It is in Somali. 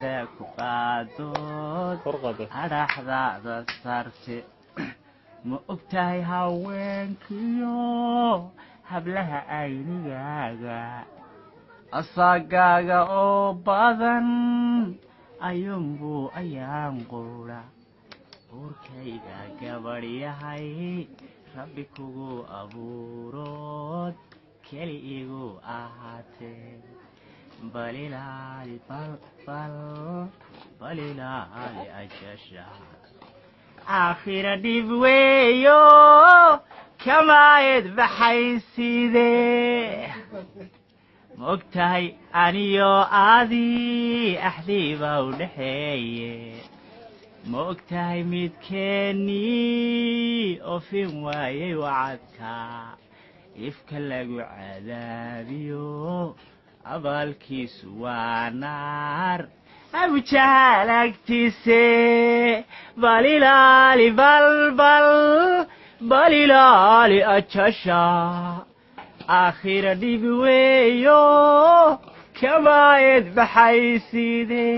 Ku qaadood Kor qaado. Adhaxdaada saarte, ma ogtahay haweenkiyo hablaha aynigaaga asagaaga oo badan ayuunbuu ayaan quura uurkayga gabadh yahay Rabbi kugu abuurood keli igu ahaatee. Bal ilaali, bal bal bal ilaali ajasha, aakhira dhib weeyo kamaayad baxayside. Ma og tahay aniyo aadii axdiiba u dhexeeye? Ma og tahay midkeennii ofin waayey wacadka ifka lagu cadaabiyo, abaalkiisu waa naar Abujahaal agtiise? Bal ilaali, bal bal bal ilaali ajasha, aakhira dhib weeyo kamaayad baxayside.